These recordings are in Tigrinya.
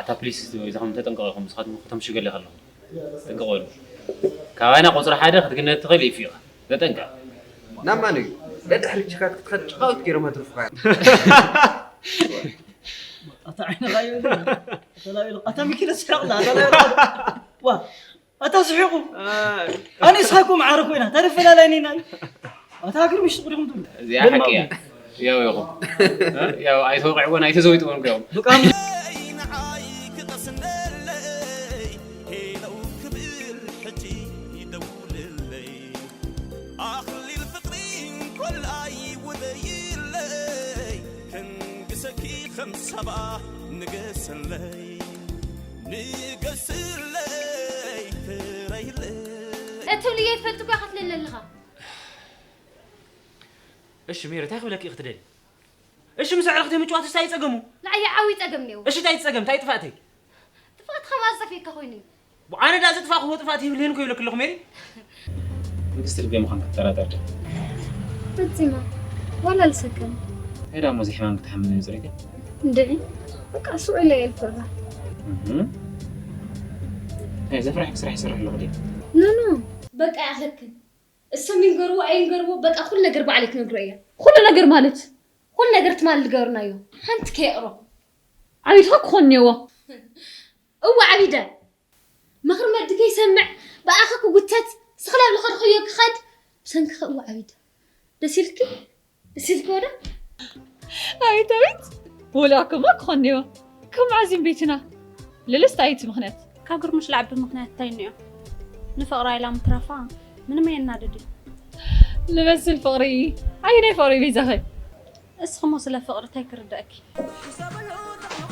ኣታ ፕሊስ፣ እዛ ከም ተጠንቀቑ ኢኹም፣ ንስኻትኩም ከተምሽገለ ከለኹም። ጠንቀቕ በሉ። ካባና ቁጽሪ ሓደ ክትግነ እትኽእል ኢፍ ኢኻ። ተጠንቀቕ። ናብ ማን እዩ? ደድሕሪ ችካት ክትኸድ ጭቓውት ገይሮም ኣትርፉኻ እዮም። ኣታ ዓይንኻ እዩ። ኣታ ላቢሉ፣ ኣታ ሚኪ ነስሕቕ ላ፣ ኣታ ላቢሉ። ዋ፣ ኣታ ስሒቑ። ኣይ። ኣነ ንስኻኩም ዓረ ኮይና፣ ታዲያ ፈላላይና ኢና። ኣታ ግርምሽ ትቕድኹም ትብሉ። እዚኣ ሓቂ እያ። ያው ኢኹም። ያው ኣይተወቕዕዎን ኣይተዘዊጥዎን እዮም። ብቃም ንዓይ ክቐስነለይ፣ ሄለው ክብል ሕጂ ይደውልለይ። ኣኽሊል ፍቕሪ እንኮላይ ውደይለይ፣ ከንግሰኪ ከም ሳባ ንገሰለይ፣ ንገስለይ፣ ፍረይለይ። እትብልዮ ይፈልጥ እኮ ኢኻ ትለለ ኣለኻ። እሺ ሜሪ፣ እንታይ ክብለኪ ኢኺ ትደሊ? እሺ ምስ ኣዕርኽቲ ምጭዋት እንታይ ጸገሙ? ንዓይ ዓብዪ ጸገም ነይሩ። እሺ እንታይ ጸገም? እንታይ ጥፋእተይ? ጥፋእትኻ ኣብ ኣጸፊካ ኮይኑ እዩ። ኣነ ዳ ዘጥፋእኽዎ ጥፋእት ይብልህን እኮ ይብለኪ ኣለኹ ሜሪ። ንግስቲ ልበይ ምዃን ክትጠራጠር ዶ? ፈጺማ። ዋላ ልሰከም። እንታይ ደኣ እሞ እዚ ሕማም ክትሓምም እዩ ጽሪቲ? እንድዒ። በቃ ስቕ ኢለ እየ ልፈርህ። እህ። እንታይ ዘፍርሕኪ ስራሕ ይሰርሕ ኣለኹ ድየ? ኖ፣ ኖ። በቃ ይኣኽለክን። እሶም ይንገርዎ ኣይንገርዎ፣ በቃ ኩሉ ነገር ባዕለይ ክነግሮ እየ። ኩሉ ነገር ማለት? ኩሉ ነገር ትማሊ ዝገበርናዮ። ሓንቲ ከየቕሮ። ዓቢድኻ ክኾን እኒኦዎ። እወ ዓቢደ። ምኽሪ መዲ ከይሰምዕ፣ ብኣኻ ክጉተት፣ ስኽላብ ዝኸድኽዮ ክኸድ፣ ብሰንክኻ እወ ዓቢደ። ደስ ኢልኪ? ደስ ኢልኪ ወደ? ኣቤት፣ ኣቤት። ወላ ከማ ክኾን እኒኦ። ከም ዓዚም ቤትና። ልልስቲ ኣይቲ ምኽንያት። ካብ ግርምሽ ለዓቢ ምኽንያት እንታይ እኒኦ? ንፍቕራ ኢላ ምትራፋ ምንም ኣየናድድ እዩ። ንመስል ፍቕሪ። ኣየናይ ፍቕሪ ቤዛኸ? እስኽሞ ስለ ፍቕሪ እንታይ ክርዳእኪ?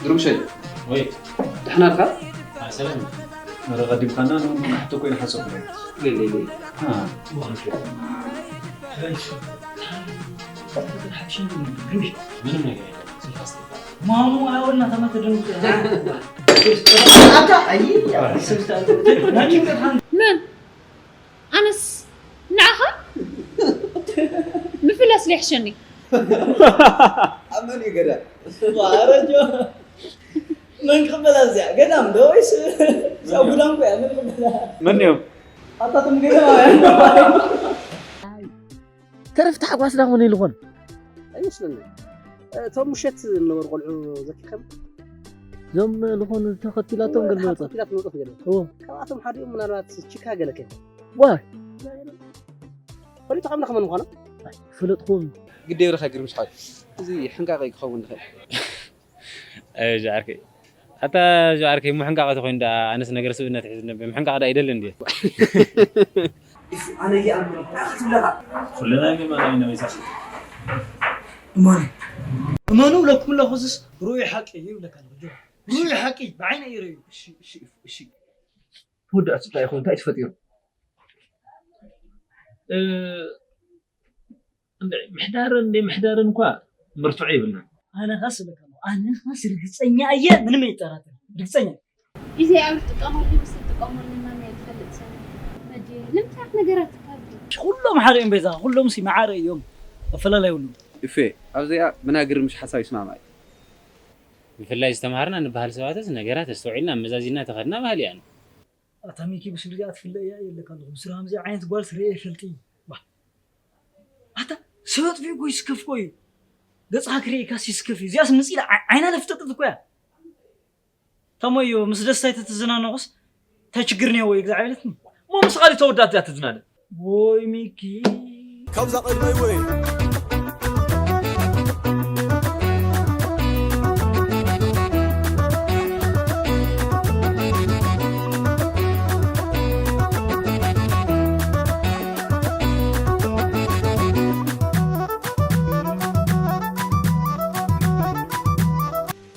ግርምሸይ። ወይ። ደሕና ድኻ? ኣይ፣ ሰላም። መረ ቀዲምካና ንውን ክሓቶ ኮይነ ሓሰብኩ። ለይ፣ ለይ፣ ለይ። አ። ምንም ነገር የለም። ማሙ፣ አሁን እናተመተ ደንጉ። ኣታ፣ ኣይ፣ ያ፣ ስብስታ። መን? ኣነስ ንዓኻ ምፍላስ ለይሕሸኒ። ኣብ መን እዩ ገዳ? ማረጆ። መን ክቕበላ እዚኣ? ገዳም ዶ ወይስ እዚኣ ጉዳም እኮ እያ? መን ክቕበላ? መን እዮም? ኣታቶም ገዳም። ተረፍ ታሕጓስ ዳ ኾነ ኢሉ ኾን? ኣይመስለኒ። እቶም ምሸት ዝነበሩ ቆልዑ ዘኪርካም? እዞም ዝኾኑ ተኸቲላቶም ገለ መውጻት። ተኸቲላት መውጻት ገለ። እዎ። ካብኣቶም ሓዲኦም ምናልባት ቺካ ገለ ከ? ዋይ! ፈሊጥኻም ዶ ከመን ምዃኖም? ኣይ፣ ፈለጥኹም። ግደ ይብለኻ ግርምሽ ሓወይ። እዚ ሕንቃቐ ክኸውን ይኽእል። ኣይ፣ ጃዓርከይ። ኣታ ጃዓርከይ፣ እሞ ሕንቃቐ ተኾይኑ ደኣ፣ ኣነስ ነገር ስብእነት ሒዙ ነበር። ሕንቃቐ ደኣ ኣይደልን ድየ? ኣነ ይኣምን። እንታይ ክትብለኻ? ኩልና ንእመን ኢና፣ ቤዛ። እመኑ። እመኑ እብለኩም ኣለኹ፣ እዚስ ርኡይ ሓቂ እዩ ይብለካ ኣለኹ፣ ጆ። ርኡይ ሓቂ፣ ብዓይነ እዩ ርእዩ። እሺ፣ እሺ፣ እሺ። መወዳእቱ እንታይ ይኾን? እንታይ ተፈጢሩ? እ፣ እንደ-፣ ምሕዳርን ዘይምሕዳርን እኳ መርትዖ የብልናን። ኣነ ኻስ እብለካ ኣለኹ፣ ኣነ ኻስ ርግጸኛ እየ፣ ምንም ኣይጠራጠርን፣ ርግጸኛ እየ። ግዜ ኣብ ትጥቀመሉ ምስ ትጥቀመሉ መን እየ ትፈልጥ ሰብ? መዲ፣ ንምንታይ ነገራት ትካብዱ? ኩሎም ሓደ እዮም ቤዛ፣ ኩሎም ሲ መዓረ እዮም፣ ኣፈላላይ የብሉን። እፌ፣ ኣብዚኣ ብናይ ግርምሽ ሓሳብ ይስማማዕ እዩ። ብፍላይ ዝተምሃርና ንበሃል ሰባትስ ነገራት ኣስተውዒልና ኣመዛዚና ተኸድና በሃሊ እየ ኣነ። ኣታ ሚኪ፣ ብስድሪኣ ትፍለ እያ የለካ ኣለኹ። ብስራ ከምዚ ዓይነት ጓል ስርኤ ይፈልጥ እዩ። ባ። ኣታ፣ ሰብ ኣጥፊኡ እኮ ይስከፍ እኮ እዩ። ገጽኻ ክርእየካስ ይስከፍ እዩ። እዚኣስ ምጽ ኢላ ዓይ-፣ ዓይና ለፍጠጠት እኮ እያ። ታሞ እዩ፣ ምስ ደስታይ ተትዝናነቑስ እንታይ ችግር እኒኦዎ እዩ፣ እግዚኣብሔር ይመስገን። እሞ ምስ ኻልእ ተወዳእት እያ ትዝናነ። ወይ ሚኪ። ካብዛ ቀድመይ ወይ።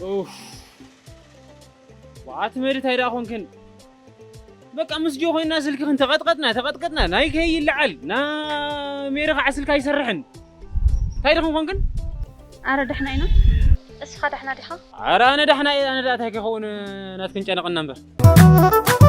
ኡፍ። ዋዓት መድ እንታይ ደኣ ኾንክን? በቃ ምስ ጆ ኮይና ስልክኽን ተቐጥቀጥና፣ ተቐጥቀጥና። ናይ ከይ ይለዓል። ና ሜሪ ኸዓ ስልካ ኣይሰርሕን። እንታይ ድኽን ኾንክን? ኣረ ዳሕና ኢና። እስኻ ዳሕና ዲኻ? ኣረ ኣነ ዳሕና እየ፣ ኣነ ደኣ እንታይ ክኸውን ናትክን ጨነቐና እምበር።